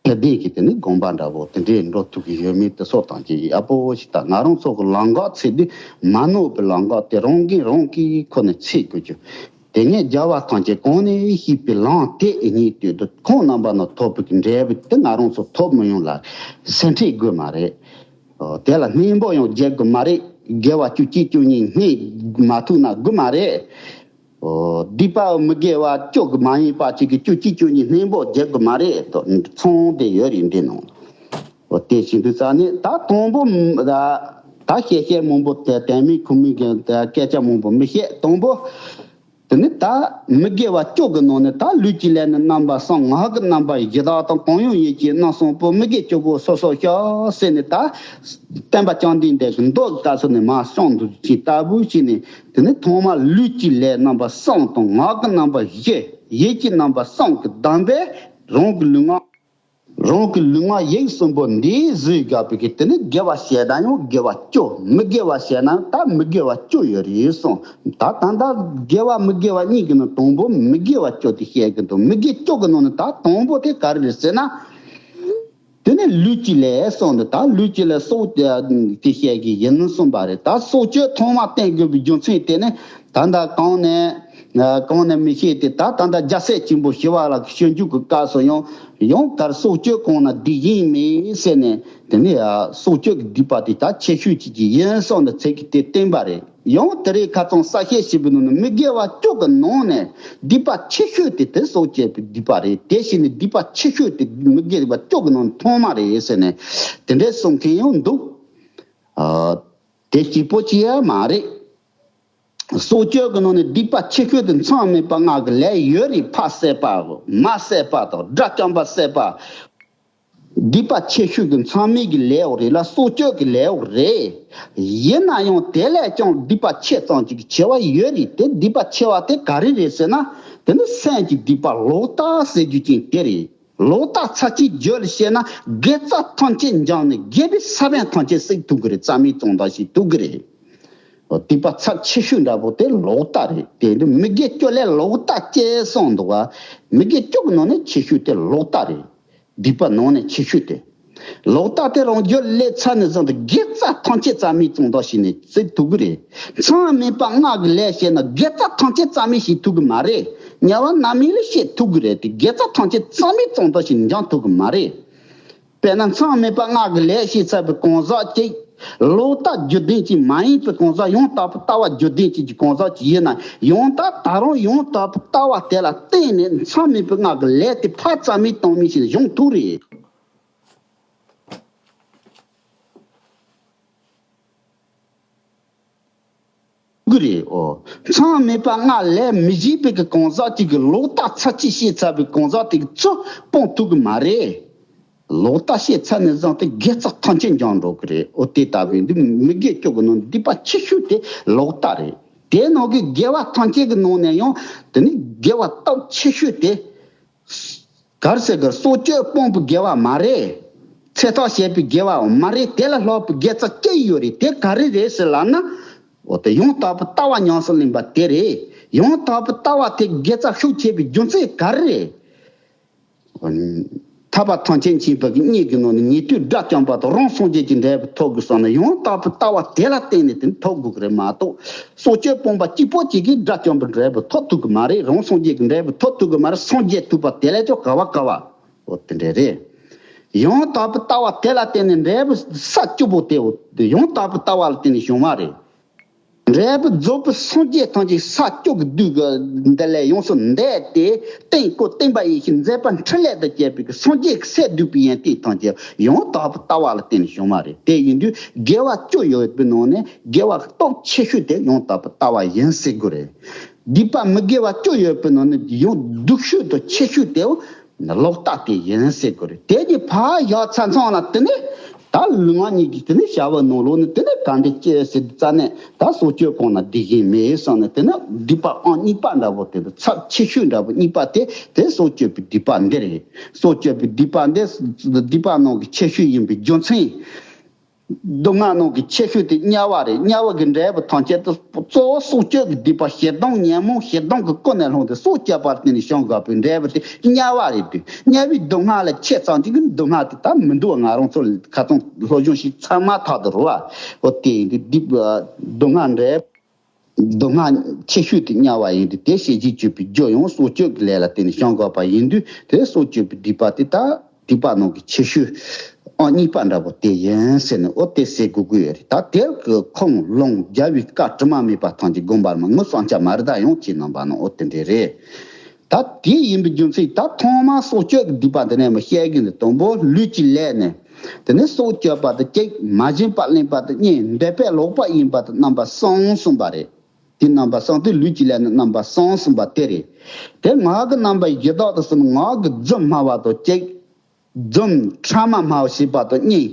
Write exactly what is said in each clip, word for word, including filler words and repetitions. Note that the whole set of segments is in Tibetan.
ཞི་བདེ་གི་དེ་ནི་དགོངས་པ་འདྲ་བོ་དེ་འདྲའི་འགྲོ་ཐུབ་ཀྱི་ཡོད་མེད་དེ་སོགས་དང་གཅིག་ཡག་པོ་ཞིག་དང་། ང་རང་ཚོ་གི་ལམ་ཁ་ཚེ་འདི་མ་ནོར་བའི་ལམ་ཁ་དེ་རང་གིས་རང་གིས་ཁོ་ནས་ཚེ་དགོས་རྒྱུ། དེ་ངས་རྒྱལ་བ་ཐམས་ཅད་གོང་ནས་ཤེས་པའི་ལམ་དེ་ཉིད་དུ་ཁོང་རྣམ་པ་ནང་ཐོབ་པའི་འབྲས་བུ་དེ་ང་རང་ཚོ་ཐོབ་མི་ཡོང་ལ་སེམས་ཁྲལ་དགོས་མ་རེད། ཨོ། དེ་ལ་སྙིང་པོ་ཡང་རྒྱག་དགོས་མ་རེད། དགེ་བ་བཅུ་གཅིག་བཅུ་གཉིས་སྨིན་མ་ཐུབ་ན་དགོས་མ་རེད། ཨོ། སྡིག་པ་མི་དགེ་བ་བཅོ་དགོས་མ་ཡིན་པ་ཅིག་གི་བཅུ་གཅིག་བཅུ་གཉིས་སྙིང་པོ་རྒྱག་དགོས་མ་རེད་དོ། ཚང་བསྡད་ཡོད་རེད་འདི་ནང་། ཨོ། དེ་བཞིན་དུ་ས་ནི་ད་དང་པོ་ད་ད་བཤད་བཤད་མང་པོ་དེ་དེ་མིན་ཁུ་མིན་གྱི་སྐད་ཆ་མང་པོ་མི་བཤད། དང་པོ། དེ་ནི་ད་མི་དགེ་བ་བཅུ་གི་ནང་ནས་ད་ལུས་ཀྱི་ལས་ནི་རྣམ་པ་གསུམ། ངག་གི་རྣམ་པ་བཞི་དག་དང་། གང་ཡང་ཡིད་ཀྱི་རྣམ་གསུམ་པོ། མི་དགེ་བཅུ་པོ་སོ་སོར་བཤགས་ཟེར་ནས། ད་སྟོན་པ་བཅོམ་ལྡན་འདས་ཀྱི་མདོ་གི་སྐབས་སུ་ནས་མར་གསུངས་འདུག་ཅིང་ལྟ་བུ་ཞིག་ནས། དེ་ནི་ཐོག་མར་ལུས་ཀྱི་ལས་རྣམ་པ་གསུམ་དང་། ངག་གི་རྣམ་པ་བཞི། ཡིད་ཀྱི་རྣམ་པ་གསུམ་གྱི་གདམས་པས་རང་གི་ལུས་ངག་རང་གི་ལུས་ངག་ཡིད་གསུམ་པོ་འདི་བཟོས་དགོས་པའི་གི་དེ་ནི་དགེ་བ་བྱས་ན་ཡང་དགེ་བ་བཅུ། མི་དགེ་བ་བྱས་ན་ཡང་ད་མི་དགེ་བ་བཅུ་ཡོད་རེད་གསུངས། ད་ད་ལྟ་དགེ་བ་མི་དགེ་བ་གཉིས་ཀྱི་ནང་དང་པོ་མི་དགེ་བ་བཅུ་དེ་བཤད་ཀྱི་འདུག་མི་དགེ་བཅུ་གི་ནང་ནས་ད་དང་པོ་དེ་ག་རེ་རེད་ཟེར་ན། དེ་ནི་ལུས་ཀྱི་ལས་གསུངས་འདུག་ད་ལུས་ཀྱི་ལས་སྲོག་དེ་བཤད་ཀྱི་ཡིན་གསུངས་པ་རེད། ད་སྲོག་གཅོད་ཐོག་མ་བསྟེན་དགོས་པའི་རྒྱུ་མཚན་དེ་ནི་ད་ལྟ་གང་ནས་གང་ནས་མི་ཤེས་ཏེ། ད་ད་ལྟ་རྒྱལ་སྲས་ཆེན་པོ་ཞི་བ་ལྷ་གི་སྤྱོད་འཇུག་གི་སྐབས་སུ་ཡང་ཡང་གར་སྲོག་གཅོད་གང་ན་སྡིག་ཡིན་མིན་ཟེར་ནས། དེ་ནི་སྲོག་གཅོད་ཀྱི་སྡིག་པ་དེ་ད་ཆེ་ཤོས་ཅིག་ཡིན་གསུངས་ནས་ཚིག་གི་དེ་བསྟན་པ་རེད། ཡང་དེ་རིང་ཁ་སང་གསལ་བཤད་ཞུས་པའི་ནང་ནས་མི་དགེ་བ་བཅུ་གི་ནང་ནས་སྡིག་པ་ཆེ་ཤོས་དེ་དེ་སྲོག་གཅོད་པའི་སྡིག་པ་རེད། དེ་བཞིན་ནི་སྡིག་པ་ཆེ་ཤོས་དེ་མི་དགེ་བ་བཅུ་གི་ནང་ནས་ཐོག་མ་རེད་ཟེར་ནས་དེ་འདྲའི་གསུང་མཁན་ཡང་འདུག་ཨ། དེ་གཅིག་པོ་ཅི་ཡང་མ་རེད། སྲོག་གཅོད་ཀྱི་ནང་ནས་སྡིག་པ་ཆེ་ཤོས་དེ་མཚམས་མེད་པ་ལྔ་གི་ལས་ཡོད་རེད། ཕ་བསད་པ། མ་བསད་པ་དང་དགྲ་བཅོམ་པ་བསད་པ། སྡིག་པ་ཆེ་ཤོས་ཀྱི་མཚམས་མེད་ཀྱི་ལས་འོག་རེད་ལ། སྲོག་གཅོད་ཀྱི་ལས་འོག་རེད། ཡིན་ན་ཡང་དེ་ལས་ཀྱང་སྡིག་པ་ཆེ་ཙམ་ཅིག་ཆེ་བ་ཡོད་རེད། དེ་སྡིག་པ་ཆེ་བ་དེ་ག་རེ་རེད་ཟེར་ན། དེ་ནི་སེམས་ཀྱི་སྡིག་པ་ལོག་ལྟ་ཟེར་རྒྱུ་ཅན་དེ་རེད། ལོག་ལྟ་ཚར་གཅིག་བརྗོད་ལ་བཤད་ན་དགེ་རྩ་ཐམས་ཅད་འབྱངས་ནས་དགེ་བའི་ས་བོན་ཐམས་ཅད་བསྲེག་ཐུབ་ཀྱི་རེད། རྩ་མེད་གཏོང་ཐབས་ཤིག་ཐུབ་ཀྱི་རེད། སྡིག་པ་ཚབས་ཆེ་ཤོས་འདྲ་པོ་དེ་ལོག་ལྟ་རེད། དེ་འདི་མི་དགེ་བཅུ་ལས་ལོག་ལྟ་སྐྱེ་གསུངས་འདུག་བ། མི་དགེ་བཅུ་གི་ནང་ནས་ཆེ་ཤོས་དེ་ལོག་ལྟ་རེད། སྡིག་པ་ནང་ནས་ཆེ་ཤོས་དེ། ལོག་ལྟ་དེ་རང་རྒྱུད་ལས་ཚར་ནས་བཟུང་སྟེ་དགེ་རྩ་ཐམས་ཅད་རྩ་མེད་གཏོང་ཐབས་ཤིག་ནས་བསྲེག་ཐུབ་ཀྱི་རེད། མཚམས་མེད་པ་ལྔ་གི་ལས་བྱས་ན་དགེ་རྩ་ཐམས་ཅད་རྩ་མེད་བྱེད་ཐུབ་ཀྱི་མ་རེད། དམྱལ་བ་རྣམ་གཡེང་ལ་བྱེད་ཐུབ་ཀྱི་རེད་དེ། དགེ་རྩ་ཐམས་ཅད་རྩ་མེད་གཏོང་ཐབས་ཤིག་འབྱུང་ཐུབ་ཀྱི་མ་རེད། དཔེར་ན་མཚམས་མེད་པ་ལྔ་གི་ལས་བྱས་ཚར་བའི་གང་ཟག་ཅིག་ལོག་ལྟ་རྒྱུད་ལྡན་ཅིག་མ་ཡིན་པའི་གང་ཟག། ཡང་དག་པའི་ལྟ་བ་རྒྱུད་ལྡན་ཅིག་གི་གང་ཟག་ཅིག་ཡིན་ན་ཡང་ད་ད་རུང་ཡང་དག་པའི་ལྟ་བ་དེ་ལ་བརྟེན་ནས་མཚམས་མེད་པའི་ལྔ་གི་ལས་དེ་ཕར་རྩ་མེད་གཏོང་མི་ཞིག་འབྱུང་ཐུབ་རེད། གི་རེད། ཨོ། མཚམས་མེད་པ་ལྔ་ལས་མི་བྱེད་པའི་གི་གང་ཟག་ཅིག་གིས་ལོག་ལྟ་ཚར་གཅིག་བྱས་ཚར་བའི་གང་ཟག་དེ་གི་ཚུར་སྤོང་ཐུབ་གི་མ་རེད། ལོག་ལྟ་བྱས་ཚར་ནས་བཟུང་སྟེ་དགེ་རྩ་ཐམས་ཅད་འབྱང་འགྲོ་གི་རེད། ཨོ། དེ་ལྟ་བུའི་འདི་མི་དགེ་བཅུ་གི་ནང་སྡིག་པ་ཆེ་ཤོས་དེ་ལོག་ལྟ་རེད། དེ་ནང་གི་དགེ་བ་ཐམས་ཅད་གི་ནང་ནས་ཡང་དེ་ནི་དགེ་བ་སྟོབས་ཆེ་ཤོས་དེ། གར་ཟེར་གར་སྲོག་གཅོད་སྤོང་པའི་དགེ་བ་མ་རེད། ཚེ་ཐར་བྱེད་པའི་དགེ་བའང་མ་རེད། དེ་ལས་ལྷག་པའི་དགེ་རྩ་ཅི་ཡོད་རེད། དེ་ག་རེ་རེད་ཟེར་ལབ་ན། འོ་དེ་ཡང་དག་པའི་ལྟ་བ་ཉམས་སུ་ལེན་པ་དེ་རེད། ཡང་དག་པའི་ལྟ་བ་དེ་དགེ་རྩ་ཤུགས་ཆེ་བའི་རྒྱུ་མཚན་ག་རེ་རེད། ཐར་པ་ཐམས་ཅད་མཁྱེན་པ་གི་གཉིས་ཀྱི་ནང་ནས་ཉན་ཐོས་དགྲ་བཅོམ་པ་དང་རང་སངས་རྒྱས་ཀྱི་འབྲས་བུ་ཐོབ་དགོས་བསམ་ན་ཡང་དག་པའི་ལྟ་བ་དེ་ལ་བརྟེན་ནས་དེ་ཐོབ་དགོས་ཀྱི་རེད་མ་གཏོགས། སྲོག་གཅོད་སྤོང་པ་གཅིག་པོ་གཅིག་གིས་དགྲ་བཅོམ་པའི་འབྲས་བུ་ཐོབ་ཐུབ་ཀྱི་མ་རེད། རང་སངས་རྒྱས་ཀྱི་འབྲས་བུ་ཐོབ་ཐུབ་ཀྱི་མ་རེད། སངས་རྒྱས་ཐུབ་པ་དེ་ལས་ཀྱང་ག་བ་ག་བ། འོ་དེ་འདྲ་རེད། ཡང་དག་པའི་ལྟ་བ་དེ་ལ་བརྟེན་ནས་འབྲས་བུ་ས་བཅུ་པོ་དེ་འོ་ཡང་དག་པའི་ལྟ་བ་ལ་བརྟེན་ནས་བྱུང་བ་རེད། འབྲས་བུ་རྫོགས་པའི་སངས་རྒྱས་ཐམས་ཅད་ས་བཅུ་གི་བདུད་ཀྱི་འདི་ལས་ཡོངས་སུ་འདས་ཏེ། སྟེང་སྐུ་བསྟན་པ་ཡེ་ཤེས་མཛད་པ་འཕྲིན་ལས་དང་བཅས་པའི་སངས་རྒྱས་ཀྱི་སྲས་བསྡུས་པའི་ཡོན་ཏན་ཐམས་ཅད་ཡང་དག་པའི་ལྟ་བ་ལ་བརྟེན་ནས་བྱུང་བ་རེད། དེ་ཡིན་དུས་དགེ་བ་བཅུ་ཡོད་པའི་ནང་ནས་དགེ་བ་སྟོབས་ཆེ་ཤོས་དེ་ཡང་དག་པའི་ལྟ་བ་ཡིན་ཟེར་དགོས་རེད། སྡིག་པ་མི་དགེ་བ་བཅུ་ཡོད་པའི་ནང་ནས་ཡང་སྡུག་ཤོས་དང་ཆེ་ཤོས་དེ་ལོག་ལྟ་དེ་ཡིན་ཟེར་དགོས་རེད། དེ་གཉིས་ཕར་བཞག་ཚར་མཚམས་ལ་དེ་ནས། ད་ལུས་ངག་གཉིས་ཀྱི་དེ་ནས་བྱ་བའི་ནང་ལོགས་ནས་དེ་ནས་ག་འདྲ་སྐྱེ་ཟེར་རྩ་ནས་ད་སྲོག་གཅོད་གང་ན་སྡིག་ཡིན་མེད་བསམ་ནས། དེ་ནས་སྡིག་པ་ཨང་གཉིས་པ་འདྲ་བོ་དེ་ཚབས་ཆེ་ཤོས་འདྲ་བོ་གཉིས་པ་དེ་དེ་སྲོག་གཅོད་པའི་སྡིག་པ་འདི་རེད། སྲོག་གཅོད་པའི་སྡིག་པ་འདི་སྡིག་པ་ནང་གི་ཆེ་ཤོས་ཡིན་པའི་རྒྱུ་མཚན། སྡུག་བསྔལ་ནང་གི་ཆེ་ཤོས་དེ་དམྱལ་བ་རེད། དམྱལ་བ་གི་འབྲས་བུ་ཐམས་ཅད་དུ་གཙོ་བོ་སྲོག་གཅོད་ཀྱི་སྡིག་པ་ཞེ་སྡང་ཉོན་མོངས་ཞེ་སྡང་གི་ཀུན་ནས་བསླངས་ཏེ་སྲོག་གཅོད་པར་བརྟེན་ནས་བྱུང་དགོས་པའི་འབྲས་བུ་དེ་དམྱལ་བ་རེད་དེ། དམྱལ་བའི་སྡུག་བསྔལ་ལ་ཆེ་ཙམ་ཅིག་གི་སྡུག་བསྔལ་དེ་ད་མི་འདུག་ང་རང་ཚོ་ཁ་ཚང་སློབ་སྦྱོང་ཞིག་ཚར་མ་ཐག་ཏུ་རུ་བ། འོ་དེ་ཡིན་དུས་སྡིག་སྡུག་བསྔལ་འབྲས་སྡུག་བསྔལ་ཆེ་ཤོས་དེ་དམྱལ་བ་ཡིན་དུས་དེ་ཞེ་གཅིག་གཅོད་པའི་རྒྱུ་ཡང་སྲོག་གཅོད་ཀྱི་ལས་ལ་བརྟེན་ནས་བྱུང་དགོས་པ་ཡིན་དུས་དེ་སྲོག་གཅོད་པའི་སྡིག་པ་དེ་ད། སྡིག་པ་ནང་གི་ཆེ་ཤོས་ཨང་གཉིས་པ་འདྲ་པོ་དེ་ཡིན་ཟེར་ནས་འོ་དེ་ཟེར་དགོས་ཀྱི་ཡོད་རེད། ད་དེར་གི་ཁུངས་ལུང་རྒྱལ་བའི་བཀའ་དྲི་མ་མེད་པ་ཐམས་ཅད་དགོངས་པར་མ་ངུ་བསམ་འཆར་མ་རེད་ད་ཡང་ཅི་རྣམ་པ་ནང་འོ་དེ་འདྲས་རེད། ད་དེ་ཡིན་པའི་རྒྱུ་མཚན་ད་ཐོག་མར་སྲོག་གཅོད་ཀྱི་སྡིག་པ་འདི་ནས་མི་བཤད་གི་འདི་དང་པོ་ལུས་ཀྱི་ལས་ནས་དེ་ནས་སྲོག་གཅོད་པ་དང་གཅིག་མ་བྱིན་པ་གླེན་པ་དང་གཉིས་འདོད་པས་ལོག་པར་གཡེམ་པ་དང་རྣམ་པ་གསུམ་གསུངས་པ་རེད། དེ་རྣམ་པ་གསུམ་དེ་ལུས་ཀྱི་ལས་ནི་རྣམ་པ་གསུམ་གསུངས་པ་དེ་རེད། དེ་ངག་གི་རྣམ་པ་བཞི་དག་ཏུ་གསུམ་ངག་གི་རྫུན་སྨྲ་བ་དང་གཅིག་རྫུན་ཕྲ་མ་སྨྲ་བ་ཞེས་པ་དང་གཉིས།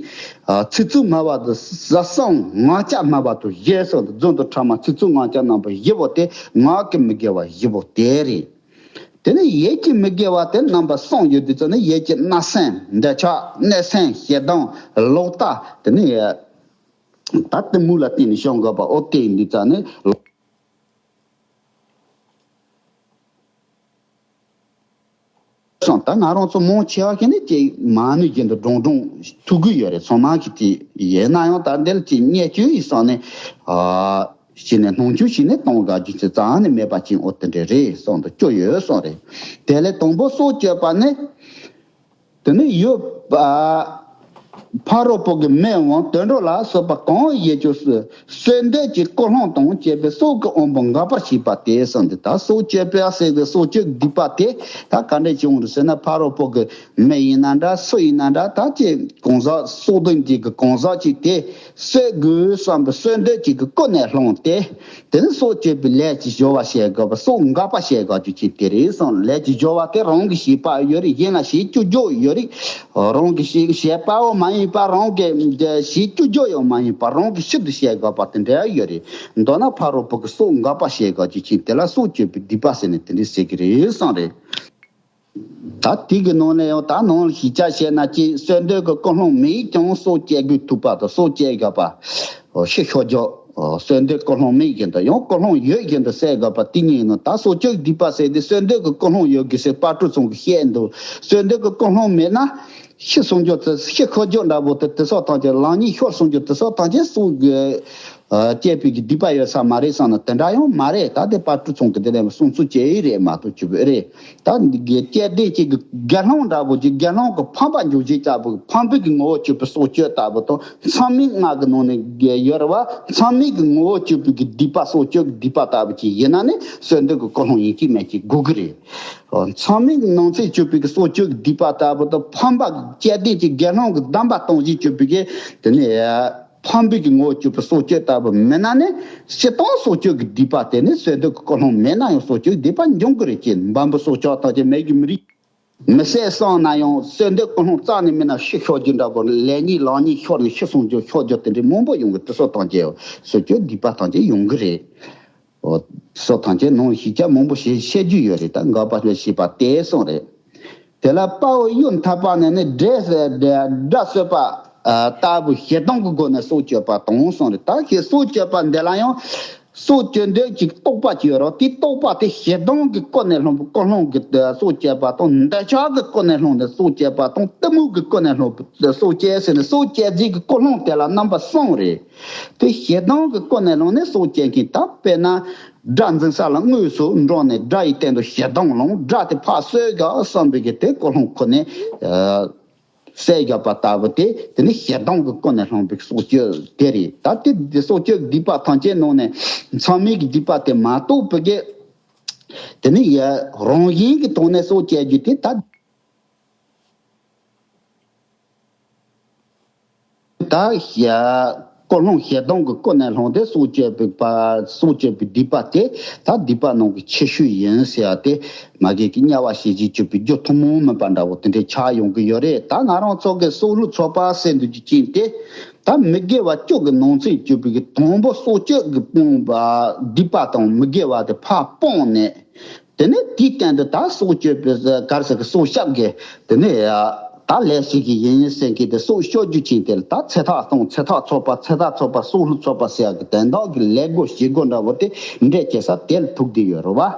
ཨ་ཚིག་རྩུབ་སྨྲ་བ་དང་ས་གསུམ། ངག་བཅད་སྨྲ་བ་དང་བཞི་གསུམ་དང་རྫུན་དང་ཕྲ་མ་ཚིག་རྩུབ་ངག་བཅད་རྣམ་པ་བཞི་པོ་དེ་ངག་གི་མི་དགེ་བ་བཞི་པོ་དེ་རེད། དེ་ནས་ཡིད་ཀྱི་མི་དགེ་བ་དེ་རྣམ་པ་གསུམ་ཡོད་དུས་ཙམ་ནས་ཡིད་ཀྱི་བརྣབ་སེམས་འདོད་ཆགས་གནོད་སེམས་ཞེ་སྡང་ལོག་ལྟ། དེ་ནས་ད་གཏི་མུག་ལ་བརྟེན་ནས་བྱུང་དགོས་པ་འོ་དེ་ཡིན་དུས་ཙམ་ནས། སོང་ད་ང་རང་ཚོ་མང་ཆེ་བ་ཞིག་ནི་ཅིག་མ་ཎི་བཞིན་དུ་སྒྲུང་སྒྲུང་ཐུག་གི་ཡོད་རེད། ཚང་མ་གི་དེ་ཡིན་ན་ཡང་ད་འདིར་ཅིག་བརྙས་བཅོས་ཡིན་སོང་ནས་ཨ་ཞིག་ནས་སྣང་ཆུང་ཞིག་ནས་གཏོང་དགའ་རྒྱུ་ཅི་རྩ་ནས་མེད་པ་ཅིག་འོ་དེ་འདྲས་རེད་སོང་དུ་སྐྱོ་ཡོད་སོང་རེད། དེ་ལས་དང་པོ་སྲོག་གཅོད་པ་ནི། དེ་ནས་ཡོད་པ། ཕ་རོལ་པོ་གི་མི་འམ་དུད་འགྲོ་ལ་སོགས་པ་གང་ཡིན་ཀྱང་གསོད་འདོད་ཀྱི་ཀུན་སློང་དང་བཅས་པའི་སྲོག་གི་དབང་པོ་འགག་པར་བྱེད་པ་དེ་གསུངས་ཏེ། ད་སྲོག་གཅོད་པ་ཟེར་བའི་སྲོག་གཅོད་སྡིག་པ་དེ་ད་ག་འདྲས་བྱུང་རེད་ཟེར་ན། ཕ་རོལ་པོ་གི་མི་ཡིན་ན་འདྲ་སུ་ཡིན་ན་འདྲ་ད་ཅི་གང་ཟག་སྲོག་ལྡན་གྱི་གི་གང་ཟག་ཅིག་དེ་གསོད་དགོས་བསམ་པའི་གསོད་འདོད་ཀྱི་གི་ཀུན་ནས་བསླངས་ཏེ། དེ་ནི་སྲོག་གཅོད་པའི་ལས་ཀྱི་སྦྱོར་བ་བྱེད་དགོས་པ། སྲོག་འགག་པ་བྱེད་དགོས་རྒྱུ་ཅིག་དེ་རེད་གསུངས། ལས་ཀྱི་སྦྱོར་བ་དེ་རང་གི་བྱེད་པ་ཡོད་རིགས། གཞན་ལ་བྱེད་བཅུག་རྒྱུ་ཡོད་རིགས། རང་གི་བྱེད་བྱེད་པའོ་མ་ཡིན་པ། རང་གི་བྱེད་བཅུག་རྒྱུ་ཡང་མ་ཡིན་པ། རང་གི་ཕྱིར་དུ་བྱེད་དགོས་པ་དེ་འདྲ་ཡོད་རེད། མདོར་ན་ཕ་རོལ་པོ་གི་སྲོག་འགག་པ་བྱེད་དགོས་རྒྱུ་ཅིག་དེ་ལ་སྲོག་གཅོད་པའི་སྡིག་པ་ཟེར་ནས་དེ་འདྲ་ཟེར་གི་རེད་གསུངས་རེད། ད་དེ་གི་ནང་ནས་ཡང་ད་ནང་ཞིབ་ཆ་བཤད་ན་ཅིག་གསོད་འདོད་ཀྱི་ཀུན་སློང་མེད་ཀྱང་སྲོག་གཅོད་དགོས་ཐུག་པ་དང་སྲོག་གཅོད་དགོས་པ། ཤི་ཤོར་རྒྱུ། གསོད་འདོད་ཀུན་སློང་མེད་བཞིན་དུ་ཡང་ཀུན་སློང་ཡོད་བཞིན་དུ་བསད་དགོས་པ་དེ་གཉིས་ནི། ད་སྲོག་གཅོད་སྡིག་པ་ཟེར་དེ་གསོད་འདོད་ཀྱི་ཀུན་སློང་ཡོད་དགོས་ཟེར་དཔལ་སྤྲུལ་ཚང་གིས་བཤད་འདུག་གསོད་འདོད་ཀྱི་ཀུན་སློང་མེད་ན་ཤི་སོང་རྒྱུ་དེ་ཤི་ཤོར་རྒྱུ་འདྲ་པོ་དེ་དེ་སོགས་ཐམས་ཅད་ལང་ཉིད་ཤོར་སོང་རྒྱུ་དེ་སོགས་ཐམས་ཅད་སྲོག་གི་ཨ་བཅད་པའི་གི་སྡིག་པ་ཡོད་ས་མ་རེད་བསམ་ན་དེ་འདྲ་ཡང་མ་རེད། ད་དེ་དཔལ་སྤྲུལ་ཚང་གི་དེ་ནས་གསུང་ཚུལ་ཅི་ཡིན་རེད་མ་གཏོགས་ཅི་བོ་རེད། ད་འདི་གི་སྐྱེ་ལྡན་གཅིག་གི་དགེ་སློང་འདྲ་པོ་ཅིག་དགེ་སློང་གི་ཕམ་པ་འཇུག་བྱེད་ལྟ་བུ་ཕམ་པའི་གི་ངོ་བོ་གཅོད་པའི་སྲོག་གཅོད་ལྟ་བུ་དང་མཚམས་མེད་ལྔ་གི་ནང་ནས་ཡོད་རེད་བ། མཚམས་མེད་གི་ངོ་བོ་གཅོད་པའི་གི་སྡིག་པ་སྲོག་གཅོད་ཀྱི་སྡིག་པ་ལྟ་བུ་ཅིག་ཡིན་ན་ནི་གསོད་འདོད་ཀྱི་ཀུན་སློང་ཡིན་གཅིག་མིན་གཅིག་དགོས་ཀྱི་རེད། མཚམས་མེད་ནང་ཚན་གཅོད་པའི་གི་སྲོག་གཅོད་ཀྱི་སྡིག་པ་ལྟ་བུ་དང་ཕམ་པ་སྐྱེ་ལྡན་གྱི་དགེ་སློང་གི་སྡོམ་པ་གཏོང་བྱེད་གཅོད་པའི་གི་དེ་ནི་ཕམ་པའི་གི་ངོ་བོ་གཅོད་པའི་སྲོག་གཅོད་ལྟ་བུ་མིན་ན་ནི་སྤྱིར་བཏང་སྲོག་གཅོད་ཀྱི་སྡིག་པ་དེ་ནི་གསོད་འདོད་ཀྱི་ཀུན་སློང་མེད་ན་ཡང་སྲོག་གཅོད་ཀྱི་སྡིག་པ་འབྱུང་གི་རེད། ཅེས་འབའ་འབུ་སྲོག་ཆགས་དང་ཅེས་མེད་ཀྱི་མི་རིགས་མི་བསད་སོང་ན་ཡང་གསོད་འདོད་ཀུན་སློང་རྩ་ནས་མེད་ན་ཤི་ཤོར་རྒྱུ་འདྲ་པོ་ལས་ཉིད་ལང་ཉིད་ཤོར་ནས་ཤི་སོང་རྒྱུ་ཤོར་རྒྱུ་དེ་འདྲའི་མང་པོ་ཡོང་གི་དེ་སོགས་དང་བཅས་སྲོག་གཅོད་སྡིག་པ་དང་བཅས་ཡོང་གི་རེད། འོ། སོགས་དང་བཅས་ནང་ཞིབ་ཆ་མང་པོ་ཞིག་བཤད་རྒྱུ་ཡོད་རེད། ད་འགག་པ་ཞེས་པ་དེ་གསུངས་རེད། དེ་ལ་དཔའ་བོ་གཡུ་འཐབ་པ་ནས་ནི་དགྲ་དགྲ་གསོད་པ་ལྟ་བུ་ཞེ་སྡང་གི་སྒོ་ནས་སྲོག་གཅོད་པ་དང་གསུངས་རེད། ད་ཁྱེད་སྲོག་གཅོད་པ་འདི་ལ་ཡང་སྲོག་གཅོད་འདོད་ཀྱི་རྟོག་པ་ཅིག་ཡོད་རེད། དེ་རྟོག་པ་དེ་ཞེ་སྡང་གི་ཀུན་ནས་བསླངས་པའི་ཀུན་སློང་གི་སྲོག་གཅོད་པ་དང་འདོད་ཆགས་ཀྱི་ཀུན་ནས་བསླངས་ནས་སྲོག་གཅོད་པ་དང་གཏི་མུག་གི་ཀུན་ནས་བསླངས་པའི་སྲོག་གཅོད་ཟེར་ནས་སྲོག་གཅོད་རྫས་ཀྱི་ཀུན་སློང་དེ་ལ་རྣམ་པ་གསུམ་རེད། དེ་ཞེ་སྡང་གི་ཀུན་ནས་བསླངས་ནས་སྲོག་གཅོད་མཁན་ད་དཔེར་ན། དགྲ་འཛིན་ས་ལ་དངོས་སུ་འགྲོ་ནས་དགྲ་ཡི་སྟེང་དུ་ཞེ་སྡང་ལངས། དགྲ་དེ་ཕར་གསོད་དགོས་བསམ་པའི་གི་དེ་ཀུན་སློང་ཁོ་ནས་ཨ་བསད་དགོས་པ་ལྟ་བུ་དེ་དེ་ནི་ཞེ་སྡང་གི་ཀུན་ནས་བསླངས་པའི་སྲོག་གཅོད་དེ་རེད། ད་དེ་དེ་སྲོག་གཅོད་སྡིག་པ་ཐམས་ཅད་ནང་ནས་མཚམས་མེད་ཀྱི་སྡིག་པ་དེ་མ་གཏོགས་པའི་གི་དེ་ནི་ཡ་རང་བཞིན་གྱི་ཐོག་ནས་སྲོག་གཅོད་རྒྱུ་དེ་ད། ད་ཞ་ཀུན་སློང་ཞེ་སྡང་གི་ཀུན་ནས་བསླངས་ཏེ་སྲོག་གཅོད་པའི་པ་སྲོག་གཅོད་པའི་སྡིག་པ་དེ་ད་སྡིག་པ་ནང་གི་ཆེ་ཤོས་ཡིན་ཟེར་ཡ་དེ་མ་གི་གི་དམྱལ་བ་ཞེས་བྱའི་གཅོད་པའི་རྒྱུ་ཐུན་མོང་མིན་པ་འདྲ་བོ་དེ་འདྲའི་ཆགས་ཡོང་གི་ཡོད་རེད། ད་ང་རང་ཚོ་གི་སྲོག་བླུ་ཚོགས་པ་ཟེར་འདུག་རྒྱུ་རྐྱེན་དེ་ད་མི་དགེ་བ་བཅུ་གི་ནང་ཚན་གཅོད་པའི་གི་དང་པོ་སྲོག་གཅོད་ཀྱི་སྤོང་བ་སྡིག་པ་དང་མི་དགེ་བ་དེ་ཕར་སྤངས་ནས། དེ་ནས་དེའི་སྟེང་དུ་ད་སྲོག་གཅོད་པའི་གར་ཟེར་གི་སྲོག་སྐྱབས་ཀྱི་དེ་ནས་ ད་ལས་ཞིག་གི་ཡིན་ཟེར་མཁན་དེ་སྲོག་གཅོད་རྒྱུ་ཅན་དེ་ལ་ད་ཚེ་ཐག་གཏོང་། ཚེ་ཐག་ཚོད་པ། ཚེ་ཐག་ཚོད་པ། སྲོག་ལུས་ཚོད་པ་ཟེར་ཡག་གི་དོན་དག་གི་ལས་སྒོ་བྱེད་སྒོ་འདྲ་བོ་དེ་འདྲས་བྱེད་ས་དེ་ལ་ཐུག་བསྡད་ཡོད་རེད་བ།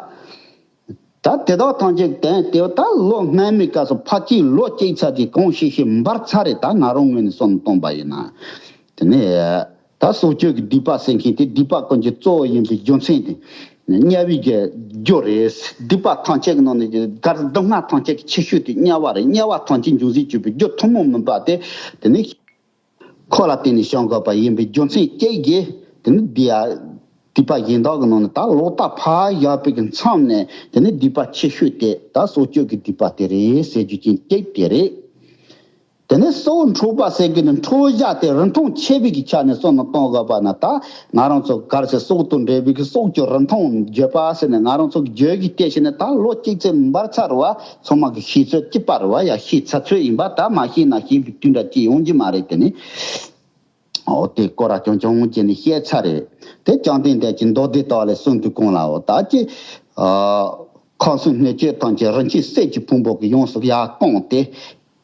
ད་དེ་དག་ཐམས་ཅད་དོན་དེ་ད་ལོ་སྔ་མའི་སྐབས་སུ་ཕལ་ཆེར་ལོ་གཅིག་ཚར་གྱི་གང་ཤེས་ཤེས་འབར་ཚར་རེད། ད་ང་རང་ངོས་ནས་བསམ་བཏང་པ་ཡིན་ན། དེ་ནས་ད་སྲོག་གཅོད་ཀྱི་སྡིག་པ་ཟེར་མཁན་དེ་སྡིག་པ་ཀུན་གྱི་གཙོ་བོ་ཡིན་པའི་རྒྱུ་མཚན་དེ་དམྱལ་བའི་རྒྱུ་རེད། སྡིག་པ་ཐམས་ཅད་ཀྱི་ནང་ནས་གར་སྡུག་བསྔལ་ཐམས་ཅད་ཀྱི་ཆེ་ཤོས་དེ་དམྱལ་བ་རེད། དམྱལ་བ་ཐམས་ཅད་འབྱུང་བཞིར་གྱུར་པའི་རྒྱུ་ཐུན་མོང་མིན་པ་དེ་དེ་ནི་འཁོར་ལ་བརྟེན་ནས་བྱུང་དགོས་པ་ཡིན་པའི་རྒྱུ་མཚན་གཅིག་གིས་དེ་ནི་འདི་ཡ་སྡིག་པ་གཞན་དག་གི་ནང་ནས་ད་ལོག་ལྟ་ཕར་བཞག་པའི་གི་མཚམས་ནས་དེ་ནི་སྡིག་པ་ཆེ་ཤོས་དེ་ད་སྲོག་གཅོད་ཀྱི་སྡིག་པ་དེ་རེད་ཟེར་རྒྱུ་ཅན་གཅིག་དེ་རེད། དེ་ནས་སྲོག་འཕྲོག་པ་ཟེར་གི་ནི་འཕྲོག་བྱ་དེ་རིན་ཐང་ཆེ་བའི་གི་ཆ་ནས་བསམ་བློ་གཏོང་དགོས་པ་ན། ད་ང་རང་ཚོ་གར་སའི་སྲོག་དང་འབྲེལ་བའི་གི་སྲོག་གི་རིན་ཐང་བརྗོད་པ་ཟེར་ནས་ང་རང་ཚོ་གི་བརྗོད་གཞི་དེ་བྱས་ནས་ད་ལོ་གཅིག་ཙམ་འབར་ཚར་བ། ཚང་མ་གི་ཤེས་ཚོད་གཅིག་པ་རེད་བ། ཡ་ཤེས་ཚར་ཚོད་ཡིན་པ། ད་མ་ཤེས་ན་ཤེས་པའི་དུས་འདྲ་ཅིག་ཡོང་གི་མ་རེད། དེ་ནི་འོ་དེ་སྐོར་ར་ཅུང་ཅུང་བྱས་ནས་བཤད་ཚར་རེད། དེ་བཅོམ་ལྡན་འདས་ཀྱིས་མདོ་སྡེ་ལྟ་བ་ལས་གསུངས་དུས་གོང་ལ་འོ་ད་ཅི། ཁམས་གསུམ་སྣོད་བཅུད་ཐམས་ཅད་རིན་ཆེན་གསེར་གྱི་ཕུང་པོ་གིས་ཡོངས་སུ་ཡར་བཀང་སྟེ།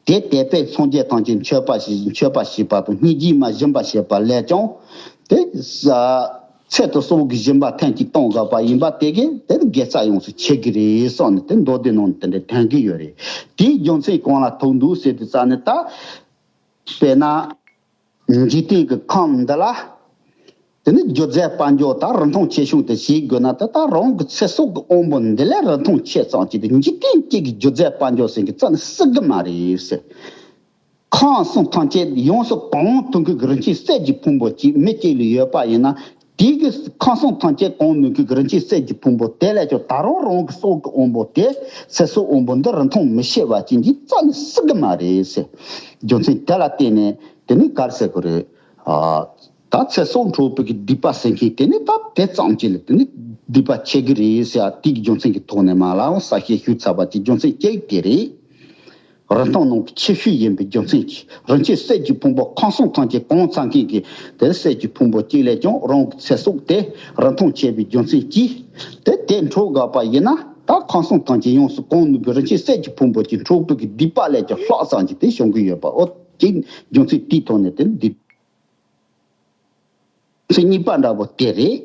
དེ་དད་པས་སངས་རྒྱས་ཐམས་ཅད་མཆོད་པ་ཞིག་མཆོད་པ་བྱས་པ་དང་སྙིང་རྗེས་མ་ཞུམ་པར་བྱས་པ་ལས་ཀྱང་། དེ་ཚེ་དང་སྲོག་གི་སྦྱིན་པ་ཐེངས་གཅིག་གཏོང་དགོས་པ་ཡིན་པ་དེ་གིས་དེ་དགེ་རྩ་ཡོངས་སུ་ཆེ་གི་རེད་བསམ་ནས་དེ་མདོ་སྡེ་ནང་དེ་འདྲ་ཐོན་གི་ཡོད་རེད། དེའི་རྒྱུ་མཚན་གང་ལ་ཐུག་འདུག་ཟེར་དུས་ཙ་ནས་ད། དཔེར་ན། འཇིག་རྟེན་གྱི་ཁམས་འདི་ལ། དེ་ནི་སྒྱུ་རྩལ་དཔལ་འབྱོར་དང་རིན་ཐང་ཆེ་ཤོས་དེ་བྱེད་དགོས་ན། ད་ལྟ་རང་གི་ཚེ་སྲོག་གི་དབང་པོ་འདི་ལས་རིན་ཐང་ཆེ་ཙམ་ཅིག་དེ་འཇིག་རྟེན་གཅིག་གི་སྒྱུ་རྩལ་དཔལ་འབྱོར་ཟེར་གྱི་རྩ་ནས་སྲིད་གི་མ་རེད་ཟེར། ཁམས་གསུམ་ཐམས་ཅད་ཡོངས་སུ་གང་ཐུབ་མཁན་གྱི་རིན་ཆེན་གསེར་གྱི་ཕུང་པོ་གཅིག་མི་གཅིག་ལ་ཡོད་པ་ཡིན་ན། དེའི་གི་ཁམས་གསུམ་ཐམས་ཅད་གང་ནུས་མཁན་གྱི་རིན་ཆེན་གསེར་གྱི་ཕུང་པོ་དེ་ལས་ཀྱང་ད་རུང་རང་གི་སྲོག་གི་དབང་པོ་དེ། ཚེ་སྲོག་དབང་པོ་འདི་རིན་ཐང་མི་ཆེ་བ་ཅན་གྱི་རྩ་ནས་སྲིད་གི་མ་རེད་ཟེར། རྒྱུ་མཚན་དེ་ལ་བརྟེན་ནས་དེ་ནི་ག་རེ་ཟེར་དགོས་རེད། ཨ། ད་ཚེ་སྲོག་འཕྲོག་པའི་གི་སྡིག་པ་ཟེར་མཁན་དེ་ནི་ད་དེ་ཙམ་ཅིག་ལ་དེ་ནི་སྡིག་པ་ཆེ་གི་རེད་ཟེར། ཨ། དེའི་རྒྱུ་མཚན་གྱི་ཐོག་ནས་མ་ལའང་གསལ་བཤད་ཞུས་ཚར་བ་གི་རྒྱུ་མཚན་གཅིག་དེ་རེད། རིན་ཐང་ནང་གི་ཆེ་ཤོས་ཡིན་པའི་རྒྱུ་མཚན་གྱིས། རིན་ཆེན་གསེར་གྱི་ཕུང་པོ་ཁམས་གསུམ་ཐམས་ཅད་གང་ཚང་མཁན་གྱི་དེ་གསེར་གྱི་ཕུང་པོ་གཅིག་ལས་ཀྱང་རང་གི་ཚེ་སྲོག་དེ་རིན་ཐང་ཆེ་བའི་རྒྱུ་མཚན་གྱིས། དེ་དེ་འཕྲོག་དགོས་པ་ཡིན་ན། ད་ཁམས་གསུམ་ཐམས་ཅད་ཡོངས་སུ་གང་ནུས་པའི་རིན་ཆེན་གསེར་གྱི་ཕུང་པོ་གཅིག་འཕྲོག་པའི་གི་སྡིག་པ་ལས་ཀྱང་ལྷག་ཙམ་ཅིག་དེ་བྱུང་གི་ཡོད་པ། འོ་དེ་རྒྱུ་མཚན་དེའི་ཐོག་ནས་དེ་སྡིག་མཚན་གཉིས་པ་འདྲ་པོ་དེ་རེད།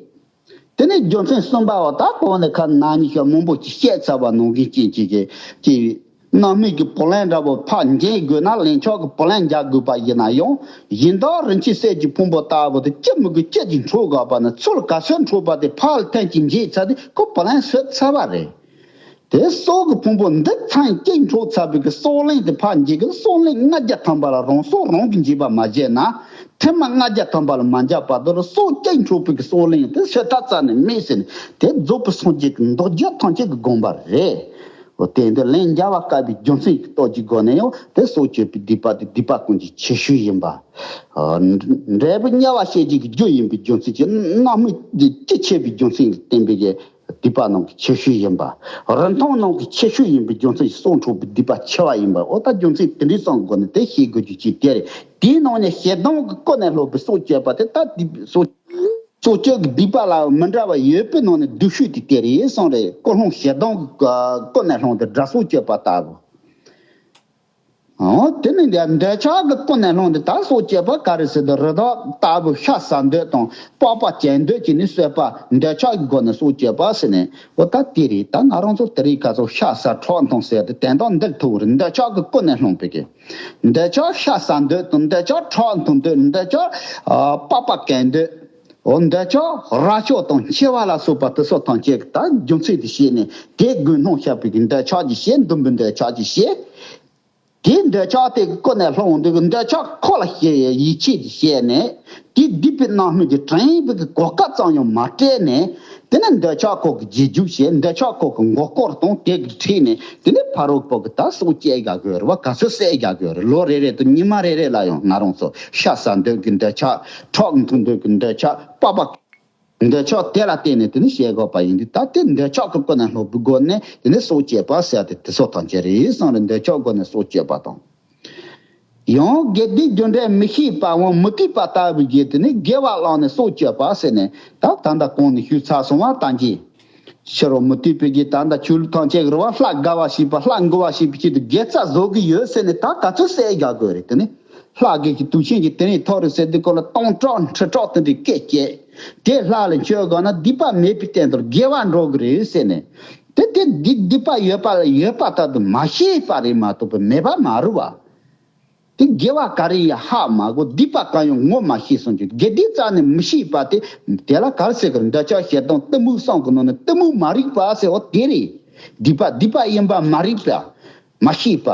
དེ་ནས་རྒྱུ་མཚན་གསུམ་པ་བ་ད་གོང་ནས་ཁ་ན་ནི་ཤ་མང་པོ་ཅིག་བཤད་ཚར་བ་ནང་བཞིན་ཅན་ཅིག་གི་ཅིག་སྣང་མེད་ཀྱི་བུ་ལོན་འདྲ་པོ་ཕར་འཇལ་དགོས་ན་ལན་ཆགས་ཀྱི་བུ་ལོན་འཇལ་དགོས་པ་ཡིན་ན་ཡང་། གཞན་དག་རིན་ཆེན་གསེར་གྱི་ཕུང་པོ་ལྟ་བུ་དེ་ཅི་མི་དགོས་ཅི་ཅིག་འཕྲོག་དགོས་པ་ན། ཚུར་ག་ཚོད་འཕྲོག་པ་དེ་ཕར་ལ་ཐེངས་གཅིག་འཇལ་ཚར་དུས་ཁོ་བུ་ལོན་ཟད་ཚར་བ་རེད། དེ་སྲོག་གི་ཕུང་པོ་འདི་ཚང་གཅིག་འཕྲོག་ཚར་བའི་གི་སྲོག་ལན་དེ་ཕར་འཇལ་གི། སྲོག་ལན་ལྔ་བརྒྱ་ཐམ་པ་ལ་རང་སྲོག་རང་གིས་འཇལ་བ་མ་བྱས་ན། ཐེངས་མ་ལྔ་བརྒྱ་ཐམ་པ་ལ་མ་འཇལ་བར་དུ་ལ་སྲོག་གཅིག་འཕྲོག་པའི་གི་སྲོག་ལན་དེ་ཟད་ད་རྩ་ནས་མེད་ཟེར་ནས། དེ་རྫོགས་པའི་སངས་རྒྱས་ཀྱི་མདོ་རྒྱུད་ཐམས་ཅད་ཀྱི་དགོངས་པ་རེད། འོ་དེ་འདི་ལན་འཇལ་བ་དཀའ་བའི་རྒྱུ་མཚན་གྱི་སྟོབས་ཀྱི་སྒོ་ནས་ཡང་དེ་སྲོག་གཅོད་པའི་སྡིག་པ་དེ་སྡིག་པ་ཀུན་གྱི་ཆེ་ཤོས་ཡིན་པ། ཨ། འབྲས་བུ་དམྱལ་བ་སྐྱེ་བའི་རྒྱུ་ཡིན་པའི་རྒྱུ་མཚན་གྱིས། རྣམ་སྨིན་གྱི་ཆེ་བའི་རྒྱུ་མཚན་གྱིས་བསྟན་པའི་གི་སྡིག་པ་ནང་གི་ཆེ་ཤོས་ཡིན་པ། རིན་ཐང་ནང་གི་ཆེ་ཤོས་ཡིན་པའི་རྒྱུ་མཚན་གྱིས་སྲོག་འཕྲོག་པའི་སྡིག་པ་ཆེ་བ་ཡིན་པ། འོ་ད་རྒྱུ་མཚན་དེ་འདྲའི་གསུམ་སྒོ་ནས་དེ་ཤེས་དགོས་རྒྱུ་ཅིག་དེ་རེད། དེའི་ནང་ནས་ཞེ་སྡང་གི་ཀུན་ནས་བསླངས་པའི་སྲོག་གཅོད་པ་དེ། ད་དེ་སྲོག་སྲོག་གཅོད་ཀྱི་སྡིག་པ་ལ་མི་འདྲ་བ་ཡོད་པའི་ནང་ནས་སྡུག་ཤོས་དེ་དེ་རེད་གསུངས་རེད། ཀུན་སློང་ཞེ་སྡང་གི་ཀུན་ནས་བསླངས་ཏེ་དགྲ་སྲོག་གཅོད་པ་ལྟ་བུ། འོ་དེ་ནི་འདི་འདོད་ཆགས་ཀྱི་ཀུན་ནས་བསླངས་ཏེ་ད་སྲོག་གཅོད་པ་ག་རེ་ཟེར་དུས། རི་དྭགས་ལྟ་བུ་ཤ་ཟ་འདོད་དང་པགས་པ་གྱོན་འདོད་ཀྱིས་ནི་གསོད་པ། འདོད་ཆགས་ཀྱི་སྒོ་ནས་སྲོག་གཅོད་པ་ཟེར་ནས། འོ་ད་དེ་རེད། ད་ང་རང་ཚོ་དེ་རིང་ཁ་སང་ཤ་ཟ་ཁྲག་འཐུང་ཟེར་དེ་དོན་དག་འདི་ལ་ཐུག་རེད། འདོད་ཆགས་ཀྱི་ཀུན་ནས་བསླངས་པའི་གི་འདོད་ཆགས་ཤ་ཟ་འདོད་དང་། འདོད་ཆགས་ཁྲག་འཐུང་འདོད། འདོད་ཆགས་ཨ་པགས་པ་གྱོན་འདོད། འོ་འདོད་ཆགས་རབ་ཤོས་དང་མཆེ་བ་ལ་སོགས་པ་དེ་ཚོ་ཐམས་ཅད་ཀྱི་ད་རྒྱུ་མཚན་དེ་བཤད་ནས། དེ་དགོས་སྣང་བཤད་པའི་གི་འདོད་ཆགས་ཀྱི་བཤད། འདུན་པའི་འདོད་ཆགས་ཀྱི་བཤད། དེའི་འདོད་ཆགས་དེ་ཀུན་ནས་བསླངས་འདུག་གི། འདོད་ཆགས་ཁོ་ལ་ཡིད་ཆེས་ཀྱིས་བཤད་ནས། དེའི་སྡིག་པའི་རྣམ་སྨིན་གྱིས་དྲན་པའི་གི་གོ་སྐབས་ཙམ་ཡང་མ་སྤྲད་ནས། དེ་ནས་འདོད་ཆགས་ཁོ་གི་རྗེས་འཇུག་བྱས། འདོད་ཆགས་ཁོ་གི་མགོ་སྐོར་བཏང་། དེ་གི་ཁྲིད་ནས་དེ་ནས་ཕ་རོལ་པོ་གི་ད་སྲོག་བཅད་རྒྱག་དགོས་རེད་བ། ག་ཚོད་བསད་རྒྱག་དགོས་རེད། ལོ་རེ་རེ་དང་ཉི་མ་རེ་རེ་ལ་ཡང་ང་རང་ཚོ་ཤ་ཟ་འདོད་ཀྱི་འདོད་ཆགས། ཁྲག་འཐུང་འདོད་ཀྱི་འདོད་ཆགས། པགས་པ། འདོད་ཆགས་དེ་ལ་བརྟེན་ནས་དེ་ནི་བཤད་དགོས་པ་ཡིན་དུས། ད་དེ་འདོད་ཆགས་ཀྱི་ཀུན་ནས་བསླངས་པའི་སྒོ་ནས་དེ་ནི་སྲོག་བཅད་པ་ཟེར་ཏེ་དེ་སྲོག་ཐམས་ཅད་རེད་གསུངས་རེད། འདོད་ཆགས་སྒོ་ནས་སྲོག་བཅད་པ་དང་། ཡང་དགེ་སྡིག་རྒྱུ་འབྲས་མི་ཤེས་པའམ་མི་དགེ་བ་ལྟ་བུའི་གི་དེ་ནི་དགེ་བ་བླངས་ནས་སྲོག་བཅད་པ་ཟེར་ནས། ད་ད་ལྟ་གོང་ནས་ཞུས་ཚར་སོང་བ་ལྟར་གྱི། ཕྱི་རོལ་མུ་སྟེགས་པའི་གི་ད་ལྟ་ཆོས་ལུགས་ཐམས་ཅད་ཀྱི་རེད་བ། ལྷ་དགའ་བ་བྱེད་པ། ལྷ་མགུ་བ་བྱེད་པའི་ཆེད་དུ་དགེ་རྩ་བཟོ་གི་ཡོད་ཟེར་ནས་ད་ག་ཚོད་བསད་རྒྱག་དགོས་རེད། དེ་ནི་ལྷ་དགེ་གི་དུག་ཆེན་གྱི་དེ་རིང་ཐོག་རེད་ཟེར་དུས་སྐོར་ལ་སྟོང་ཕྲག་ཁྲི་ཕྲག་དེ་འདྲའི་སྐད་བཅད་དེ་ལྷ་ལ་མཆོད་དགོས་ན་སྡིག་པ་མེད་པའི་སྟེང་དུ་དགེ་བ་འགྲོ་གི་རེད་ཟེར་ནས། དེ་དེ་སྡིག་སྡིག་པ་ཡོད་པ་ལ་ཡོད་པ་ལྟར་དུ་མ་ཤེས་པ་རེད་མ་གཏོགས་པ་མེད་པ་མ་རེད་བ། དེ་དགེ་བ་ག་རེ་ཡང་ཧ་མ་གོ། སྡིག་པ་གང་ཡང་ངོ་མ་ཤེས་སོང་ཅིག་དགེ་སྡིག་རྩ་ནས་མི་ཤེས་པ་དེ། དེ་ལ་ག་རེ་ཟེར་གི་རེད། འདོད་ཆགས་ཞེ་སྡང་གཏི་མུག་གསུམ་གི་ནང་ནས་གཏི་མུག་མ་རིག་པ་ཟེར་བ་དེ་རེད། སྡིག་པ་སྡིག་པ་ཡིན་པ་མ་རིག་པ། མ་ཤེས་པ།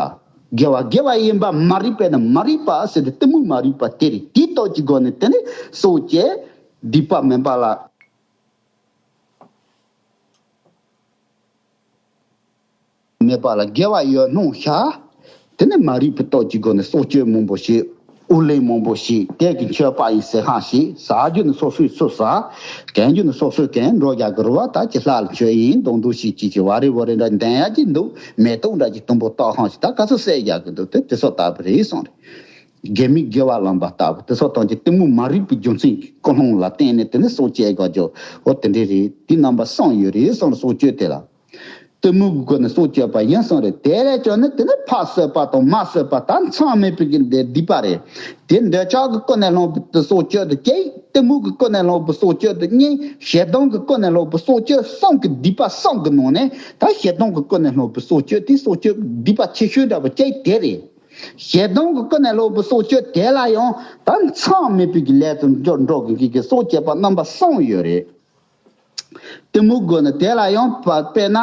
དགེ་བ་དགེ་བ་ཡིན་པ་མ་རིག་པས་ན་མ་རིག་པ་ཟེར་ཏེ་གཏི་མུག་མ་རིག་པ་དེ་རེད། དེའི་སྟོབས་ཀྱི་སྒོ་ནས་དེ་ནི་སྲོག་བཅད། སྡིག་པ་མིན་པ་ལ། མེད་པ་ལ་དགེ་བ་ཡོད་སྣང་བྱ། དེ་ནས་མ་རིག་པའི་སྟོབས་ཀྱི་སྒོ་ནས་སྲོག་གཅོད་མང་པོ་བྱེད། ཨུ་ལེན་མང་པོ་བྱེད། དེ་གི་མཆོད་པ་ཡིན་ཟེར་ཧང་ཞིག་ཟ་རྒྱུ་ནི་སོ་སོའི་སུ་ཟ། གན་རྒྱུ་ནི་སོ་སོའི་གན་འགྲོ་རྒྱག་གི་རུ་བ། ད་ཅི་ལྷ་ལ་མཆོད་ཡིན་མདོག་མདོག་ཞིག་ཅིག་ཅིག་བ་རི་བོ་རི་འདྲ་འདན་ཡ་གི་འདུག་མེ་ཏོག་འདྲ་གི་དུམ་བུ་ཏོག་ཧང་ཞིག་ད་ག་ཚོད་བསད་རྒྱག་གི་འདུག་དེ་དེ་སོགས་ལྟ་བུ་རེད་གསུངས་རེད། དགེ་མི་དགེ་བ་ལམ་པ་ལྟ་བུ་དེ་སོགས་དང་གི་གཏི་མུག་མ་རིག་པའི་རྒྱུ་མཚན་གྱི་ཀུན་སློང་ལ་བརྟེན་ནས་དེ་ནི་སྲོག་བཅད་དགོས་རྒྱུ་འོ་དེ་འདྲ་རེད། དེ་རྣམ་པ་གསུམ་ཡོད་རེད་གསུངས་རེད། སྲོག་གཅོད་དེ་ལ། གཏི་མུག་གི་སྒོ་ནས་སྲོག་གཅོད་པ་ཡིན་གསུངས་རེད། དེ་ལས་ཀྱང་ནི་དེ་ནི་ཕ་གསོད་པ་དང་མ་གསོད་པ་ད་མཚམས་མེད་པའི་གི་སྡིག་པ་རེད། དེ་འདོད་ཆགས་ཀྱི་ཀུན་ནས་བསླངས་པའི་སྲོག་གཅོད་དུ་སྐྱེ། གཏི་མུག་གི་ཀུན་ནས་བསླངས་པའི་སྲོག་གཅོད་དུ་གཉིས། ཞེ་སྡང་གི་ཀུན་ནས་བསླངས་པའི་སྲོག་གཅོད་གསུམ་གྱི་སྡིག་པ་གསུམ་གྱི་ནང་ནས་ད་ཞེ་སྡང་གི་ཀུན་ནས་བསླངས་པའི་སྲོག་གཅོད་དེ་སྲོག་གཅོད་སྡིག་པ་ཆེ་ཤོས་འདྲ་པོ་གཅིག་དེ་རེད། ཞེ་སྡང་གི་ཀུན་ནས་བསླངས་པའི་སྲོག་གཅོད་དེ་ལ་ཡང་ད་མཚམས་མེད་པའི་གི་ལས་དུ་འགྱུར་འགྲོ་གི་གི་གི་སྲོག་བཅད་པ་རྣམ་པ་གསུམ་ཡོད་རེད། གཏི་མུག་སྒོ་ནས་དེ་ལ་ཡང་དཔེར་ན།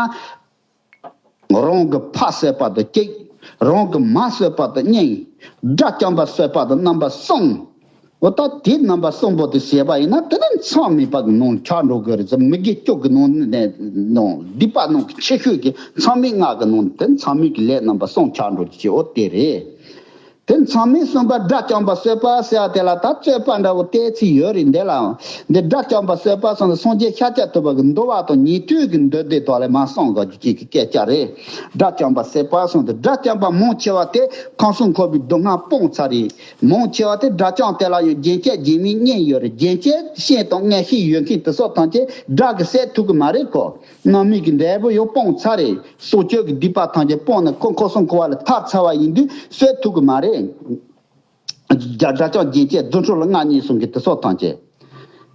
རང་གི་ཕ་གསོད་པ་དང་གཅིག་རང་གི་མ་གསོད་པ་དང་གཉིས། དགྲ་བཅོམ་པ་གསོད་པ་དང་རྣམ་པ་གསུམ། འོ་ད་དེ་རྣམ་པ་གསུམ་པོ་དེ་བྱས་པ་ཡིན་ན་དེ་ནི་མཚམས་མེད་པ་གི་ནང་ཆགས་འགྲོ་དགོས་རེད་ཟེར། མི་དགེ་བཅུ་གི་ནང་ནས་ནང་སྡིག་པ་ནང་གི་ཆེ་ཤོས་ཀྱི་མཚམས་མེད་ལྔ་གི་ནང་དེ་མཚམས་མེད་ཀྱི་ལས་རྣམ་པ་གསུམ་ཆགས་འགྲོ་གི་ཅིག་འོ་དེ་རེད། དེ་མཚམས་མེད་གསུམ་པ་དགྲ་བཅོམ་པ་གསོད་པ་ཟེར་བ་དེ་ལ་ད་རྩོད་པ་འདྲ་བོ་བལྟས་ཚུལ་ཡོད་རེད། འདི་ལའང་འདི་དགྲ་བཅོམ་པ་གསོད་པ་གསུངས་ཏེ་སངས་རྒྱས་ཤཱཀྱ་ཐུབ་པ་གི་འདུལ་བ་དང་ཉན་ཐོས་ཀྱི་མདོ་སྡེ་དག་ལས་མར་གསུངས་དགོས་རྒྱུ་ཅིག་གི་སྐད་ཆ་རེད། དགྲ་བཅོམ་པ་གསོད་པ་གསུངས་ཏེ་དགྲ་བཅོམ་པ་མང་ཆེ་བ་དེ་ཁམས་གསུམ་འཁོར་བའི་སྡུག་བསྔལ་སྤངས་ཚར་རེད། མང་ཆེ་བ་དེ་དགྲ་བཅོམ་དེ་ལ་ཡང་རྒྱན་ཆས་རྒྱན་མི་གཉིས་ཡོད་རེད། རྒྱན་ཆས་ཤེས་དང་མངོན་ཤེས་ཡོད་མཁན་དེ་ཚོ་ཐམས་ཅད་དགྲ་གིས་བསད་ཐུབ་ཀྱི་མ་རེད་ཁོ། རྣམ་སྨིན་གྱི་འབྲས་བུ་ཡང་སྤངས་ཚར་རེད། སྲོག་གཅོད་ཀྱི་སྡིག་པ་ཐམས་ཅད་སྤངས་ནས་ཁོ་འཁོར་གསུམ་འཁོར་བ་ལས་ཐར་ཚར་བ་ཡིན་དུས་གསོད་ཐུབ་ཀྱི་མ་རེད། དགྲ་དགྲ་བཅོམ་རྒྱན་ཆས་རྫུ་འཕྲུལ་ལྔ་གཉིས་གསུམ་གྱི་དེ་སོགས་ཐམས་ཅད།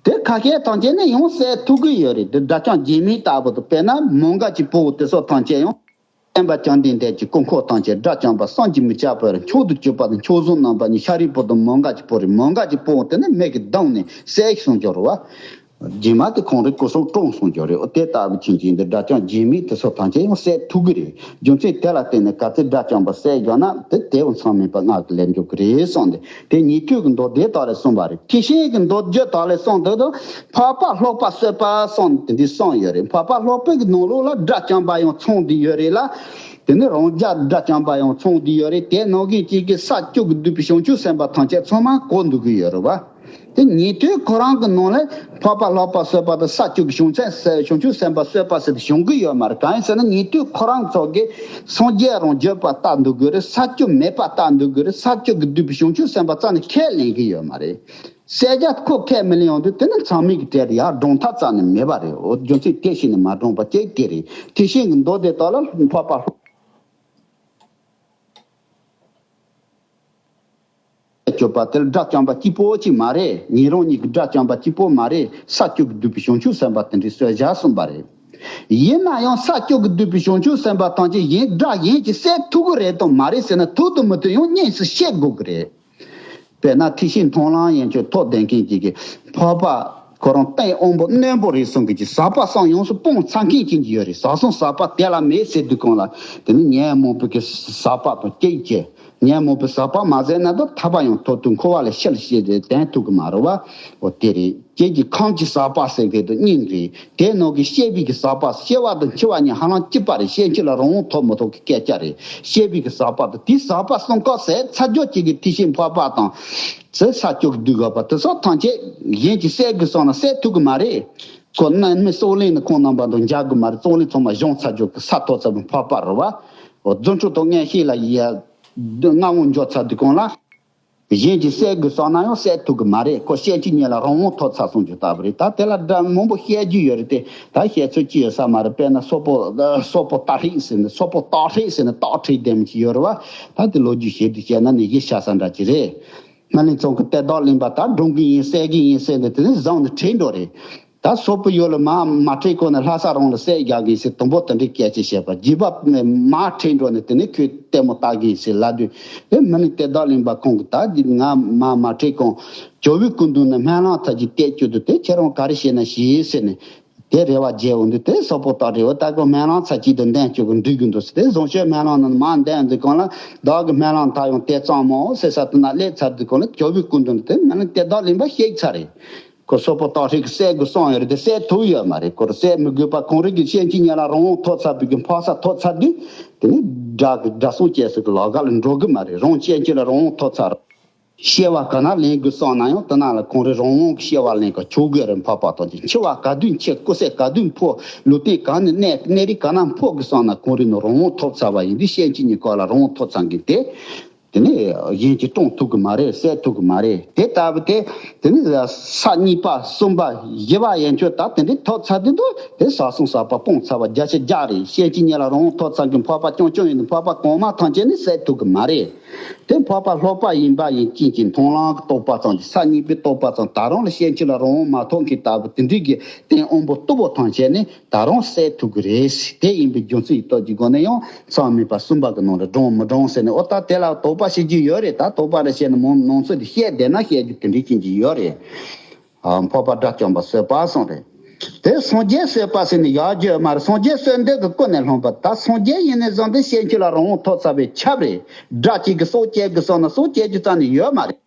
དེ་ཁ་ཤས་ཐམས་ཅད་ནི་ཡང་བསད་ཐུབ་ཀྱི་ཡོད་རེད། དེ་དགྲ་བཅོམ་རྒྱན་མི་ལྟ་བུ་དང་དཔེར་ན་མོའུ་འགལ་གྱི་བུ་དེ་སོགས་ཐམས་ཅད་ཡང་། བསྟན་པ་བཅོམ་ལྡན་འདས་ཀྱི་སྐུ་འཁོར་ཐམས་ཅད་དགྲ་བཅོམ་པ་བསམ་གྱིས་མི་ཁྱབ་པ་རེད། མཆོག་ཏུ་གྱུར་པ་དང་མཆོག་གཟུགས་རྣམ་པ་གཉིས་ཤཱ་རིའི་བུ་དང་མོའུ་འགལ་གྱི་བུ་རེད། མོའུ་འགལ་གྱི་བུ་དེ་ནི་མིག་གིས་བརྡུངས་ནས་བསད་གསུངས་ཀྱང་རེད་བ། རྗེས་མ་དེ་ཁོང་རེ་སྐུ་སྲོག་བཀྲོངས་སོང་ཀྱང་རེད། འོ་དེ་ལྟ་བུ་ཕྱིན་ཅིང་འདི་དགྲ་བཅོམ་རྒྱན་མི་དེ་ཚོ་ཐམས་ཅད་ཡང་བསད་ཐུབ་ཀྱི་རེད། རྒྱུ་མཚན་དེ་ལ་བརྟེན་ནས་ག་ཚོད་དགྲ་བཅོམ་པ་བསད་དགོས་ན་དེ་དེའང་མཚམས་མེད་པ་ལྔ་གི་ལས་འགྲོ་གི་རེད་གསུངས་ཏེ། དེ་ཉན་ཐོས་ཀྱི་མདོ་སྡེ་དག་ལས་གསུངས་པ་རེད། ཐེག་ཆེན་གྱི་མདོ་རྒྱུད་དག་ལས་གསུངས་འདུག་དུ། འཕགས་པ་ལྷག་པ་གསོད་པ་གསུངས་དེ་འདྲ་གསུངས་ཡོད་རེད། འཕགས་པ་ལྷག་པའི་གི་ནང་ལོགས་ལ་དགྲ་བཅོམ་པ་ཡང་ཚང་བསྡད་ཡོད་རེད་ལ། དེ་ནི་རང་རྒྱལ་དགྲ་བཅོམ་པ་ཡང་ཚང་བསྡད་ཡོད་རེད། དེ་ནང་གི་གཅིག་གི་ས་བཅུ་གི་བསྡུས་པའི་བྱང་ཆུབ་སེམས་དཔའ་ཐམས་ཅད་ཚང་མ་གོ་འདུག་གི་ཡོད་རེད་བ། དེ་ཉན་ཐོས་ཁོ་རང་གི་ནང་ལས་འཕགས་པ་ལྷག་པ་གསོད་པ་དང་ས་བཅུ་གི་བྱང་སེམས་བྱང་ཆུབ་སེམས་དཔའ་གསོད་པ་ཟེར་ཏེ་བྱུང་གི་ཡོད་མ་རེད། གང་ཡིན་ཟེར་ན་ཉན་ཐོས་ཁོ་རང་ཚོ་གིས་སངས་རྒྱས་རང་བརྗོད་པ་ལྟ་འདུག་གི་རེད། ས་བཅུ་མེད་པ་ལྟ་འདུག་གི་རེད། ས་བཅུ་གི་བསྡུས་པའི་བྱང་ཆུབ་སེམས་དཔའ་རྩ་ནས་ཁས་ལེན་གི་ཡོད་མ་རེད། བསད་རྒྱུ་ཁོ་ཁས་མི་ལེན་ཡོང་དུས་དེ་ནི་མཚམས་མེད་ཀྱི་གྲལ་དུ་ཡར་འགྲོ་ཐབས་རྩ་ནས་མེད་པ་རེད། འོ་རྒྱུ་མཚན་དེ་ཤེས་ནས་མ་འགྲོངས་པ་གཅིག་དེ་རེད། ཐེག་ཆེན་གྱི་མདོ་སྡེ་དག་ལ་འཕགས་པ་ལྷག་སྤྱོད་པ་དེར་དགྲ་བཅོམ་པ་གཅིག་པོ་གཅིག་མ་རེད། ཉན་རང་གཉིས་ཀྱི་དགྲ་བཅོམ་པ་གཅིག་པོ་མ་རེད། ས་བཅུ་གི་བསྡུས་པའི་བྱང་ཆུབ་སེམས་དཔའ་དེ་འདྲའི་གསོད་བྱ་གསུངས་པ་རེད། ཡིན་ན་ཡང་ས་བཅུ་གི་བསྡུས་པའི་བྱང་ཆུབ་སེམས་དཔའ་ཐམས་ཅད་གཞན་དགྲ་གཞན་གྱིས་བསད་ཐུབ་ཀྱི་རེད་དམ་མ་རེད་ཟེར་ན་ཐུབ་དང་མི་ཐུབ་ཡང་དངོས་སུ་ཤེས་དགོས་ཀྱི་རེད། དཔེར་ན་ཐེག་ཆེན་མཐོང་ལམ་ཡན་ཆད་ཐོབ་བསྡད་མཁན་གཅིག་གིས་འཕགས་པ་ཁོ་རང་སྟེང་དབང་པོ་རྣོན་པོ་རེད་གསུང་གི་ཅིག་ཟག་པ་གསུམ་ཡོངས་སུ་སྤངས་ཚར་མཁན་གཅིག་ཡོད་རེད། ཟག་གསུམ་ཟག་པ་དེ་ལ་མེད་ཟེར་དུས་གང་ལ་དེ་ནི་ཉོན་མོངས་པའི་གི་ཟག་པ་དང་སྐྱེ་བཅས་ཉོན་མོངས་པའི་ཟག་པ་མ་ཟད་ན་དུ་ཐར་པ་ཡང་ཐོབ་ཏུ་འཁོར་བ་ལས་ཕྱིར་བཤད་དེ་དོན་ཐུབ་ཀྱི་མ་རེད་བ། འོ་དེ་རེད། ཁྱེད་ཀྱིས་ཁམས་ཀྱི་ཟག་པ་ཟེར་མཁན་དེ་སྙིང་རེད། དེའི་ནང་གི་སྐྱེ་བའི་གི་ཟག་པ་སྐྱེ་བ་དང་འཆི་བ་གཉིས་ཧ་ལམ་གཅིག་པ་རེད། སྐྱེ་འཆི་ལ་རང་དབང་ཐོབ་མི་ཐོབ་ཀྱི་སྐད་ཆ་རེད། སྐྱེ་བའི་གི་ཟག་པ་དང་དེའི་ཟག་པ་གསུམ་ཀ་ཟད་ཚར་རྒྱུ་གཅིག་གི་ཐེག་ཆེན་འཕགས་པ་དང་ཟེར་ས་བཅུ་གི་བསྡུས་དགོས་པ་དེ་ཚོ་ཐམས་ཅད་གཞན་གྱིས་བསད་དགོས་སོང་ན་བསད་ཐུབ་ཀྱི་མ་རེད། ཁོ་རྣམ་སྨིན་གསོག་ལེན་ནི་ཁོང་རྣམ་པ་དང་འཇག་གི་མ་རེད། གསོག་ལེན་ཚང་མ་གཞུང་ཚར་རྒྱུ་གི་ས་ཐོབ་ཚར་བའི་འཕགས་པ་རེད་བ། འོ་རྫུ་འཕྲུལ་དང་མངོན་ཤེས་ལ་ཡ་མངའ་དབང་འབྱོར་ཚར་དུས་གང་ལ། གཞན་གྱིས་བསད་དགོས་བསམ་ན་ཡང་བསད་ཐུབ་ཀྱི་མ་རེད། ཁོ་བཤད་རྒྱུ་ཉིད་ལ་རང་དབང་ཐོབ་ཚར་སོང་རྒྱུ་ལྟ་བུ་རེད། ད་དེ་ལ་འདྲ་མང་པོ་བཤད་རྒྱུ་ཡོད་རེད་དེ། ད་བཤད་ཚོད་ཅི་ཡོད་ས་མ་རེད། དཔེར་ན་སོག་པོ་སོག་པོ་སྟག་ཧྲིག་ཟེར་ནས། སོག་པོ་སྟག་ཧྲིག་ཟེར་ནས་སྟག་ཁྲིག་ལྡེམ་ཅིག་ཡོད་རེད་བ། ད་དེ་ལོ་རྒྱུས་བཤད་དུས་བཤད་ན་ནི་གཞི་ཆགས་ས་འདྲ་ཅིག་རེད། སྨན་བླའི་ཚང་གི་གཏེར་བདག་གླིང་པ་ད་སྒྲུང་གི་ཡིན། བསད་གི་ཡིན་ཟེར་ནས་དེ་ནས་བཟང་ནས་ཁྲིད་འགྲོ་རེད། ད་སོག་པོ་ཡུལ་ལ་མ་མ་ཁྲིད་གོང་ནས་ལྷ་ས་རང་ལ་བསད་རྒྱག་གི་ཡིན་ཟེར། དུམ་བུ་དེ་འདྲའི་སྐད་ཆ་བཤད་པ། རྗེས་པ་མ་ཁྲིད་འགྲོ་ནས་དེ་ནས་ཁོས་ལྟད་མོ་ལྟ་གི་ཡིན་ཟེར་ལབ་དུས། དེ་སྨན་བླའི་གཏེར་བདག་གླིང་པ་ཁོང་གིས་ད་ང་མ་མ་ཁྲིད་གོང་ཇོ་བོའི་སྐུ་མདུན་ནས་སྨན་བླའི་ཚར་གཅིག་གཏད་བཅུག་འདུག། དེ་ཁྱེད་རང་ག་རེ་བྱས་ན་བྱེད་ཟེར་ནས། དེ་རེ་བ་བརྗེད་འོང་དུས། དེ་སོག་པོ་སྟག་ཧྲིག་པོ་ད་ཁོ་སྨན་བླའི་ཚར་གཅིག་དང་འདོན་བཅུག་གི་འདུག་གི་འདུག་ཟེར། དེ་བཟང་སྤྱོད་སྨན་བླའི་ནང་མར་འདོན་དུས་གང་ལ། བདག་གི་སྨན་བླའི་ཚར་ཡང་དེ་ཙམ་མོ་ཟེར་ས་དེ་ན་སླེབས་ཚར་དུས་གང་ལ། ཇོ་བོའི་སྐུ་མདུན་དེ་སྨན་བླའི་གཏེར་བདག་གླིང་པ་བཤད་ཚར་རེད། ཁོ་སོག་པོ་སྟག་ཧྲིག་གི་བསད་དགོས་བསམ་ཡོད་རེད་དེ་བསད་ཐུབ་ཡོད་མ་རེད། ཁོ་རང་བསད་མི་དགོས་པ། ཁོང་རང་གི་བཤད་རྒྱུ་ཉིད་ལ་རང་དབང་ཐོབ་ཚར་བའི་གི་འཕག་ས་ཐོབ་ཚར་དུས། དེ་ནས་དགྲ་གི་དགྲ་སྲོག་བཅད་ས་གི་ལམ་ཁ་ལ་འགྲོ་གི་མ་རེད། རང་བཤད་རྒྱུ་ལ་རང་དབང་ཐོབ་ཚར། སྐྱེ་བ་ག་ན་ལེན་དགོས་བསམ་ན་ཡང་དེ་ན་ལ་ཁོང་རང་རང་དབང་གི་སྐྱེ་བ་ལེན་ག་ཆོག་གི་རེད། འཕགས་པ་དང་གཅིག། འཆི་བ་ག་དུས་འཆི། སྐུ་ཚེ་ག་དུས་འཕོ། ལུས་རྟེན་ག་ནས་གནས། གནས་རིས་ག་ན་འཕོ་དགོས་བསམ་ན་ཁོང་རང་ནས་རང་དབང་ཐོབ་ཚར་བ་ཡིན་དུས། བཤད་རྒྱུ་ཉིད་སྐོར་ལ་རང་དབང་ཐོབ་ཚར་མཁན་དེ། དེ་ནས་གཞན་གྱིས་བཀྲོངས་ཐུབ་གི་མ་རེད། བསད་ཐུབ་གི་མ་རེད། དེ་ལྟ་བུ་དེ། དེ་ནས་ས་གཉིས་པ་གསུམ་པ་བཞི་པ་ཡན་ཆོད་ད་དེ་འདྲའི་ཐོབ་ཚར་དུས། དེ་ཟ་སྲང་ཟ་པ་སྤུངས་ཚར་བ་བརྒྱ་ཆ་བརྒྱ་རེད། བཤད་རྒྱུ་ཉིད་ལ་རང་དབང་ཐོབ་ཚར་མཁན་འཕགས་པ་རྐྱང་རྐྱང་ཡིན་དུས། འཕགས་པ་གོང་མ་ཐམས་ཅད་ནི་བསད་ཐུབ་གི་མ་རེད། དེ་འཕགས་པ་ལྷོ་པ་ཡིན་པ་ཡིན་རྐྱེན་གྱིས། མཐོང་ལམ་གྱི་རྟོགས་པ་ཙམ་གྱིས། ས་གཉིས་པའི་རྟོགས་པ་ཙམ། ད་རུང་ལ་བཤད་རྒྱུ་ལ་རང་དབང་མ་ཐོབ་མཁན་ལྟ་བུ་དེ་འདྲའི་གི་རྟེན་དབང་པོ་རྟུལ་པོ་ཐམས་ཅད་ནི་ད་རུང་བསད་ཐུབ་ཀྱི་རེད། དེ་ཡིན་པའི་རྒྱུ་མཚན་གྱི་སྟོབས་ཀྱི་སྒོ་ནས་ཡང་མཚམས་མེད་པ་གསུམ་པ་གི་ནང་ལ་བགྲང་མི་བགྲང་ཟེར་ནས། འོ་ད་དེ་ལ་དོགས་པ་བྱེད་རྒྱུ་ཡོད་རེད། ད་དོགས་པ་རེ་བྱས་ནས་མང་ནང་ཚུལ་དེ་བཤད་བསྡད་ན་བཤད་རྒྱུ་དེ་འདྲའི་རྐྱེན་གྱིས་ཡོད་རེད། ཨ། འཕགས་པ་དགྲ་བཅོམ་པ་བཟོད་པ་གསུམ་རེད། དེ་སངས་རྒྱས་བསད་པ་ཟེར་ནས་ཡག་རྒྱུ་ཡོད་མ་རེད། སངས་རྒྱས་བསད་འདོད་ཀྱི་ཀུན་ནས་སློང་བ། ད་སངས་རྒྱས་ཡིན་ནས་བཟུང་སྟེ་བཤད་རྒྱུ་ལ་རང་དབང་ཐོབ་ཚར་བའི་ཁྱབ་རེད། དགྲ་གཅིག་གི་སྲོག་བཅད་དགོས་བསམ་ན་སྲོག་བཅད་རྒྱུ་རྩ་ནས་ཡོད་མ་རེད།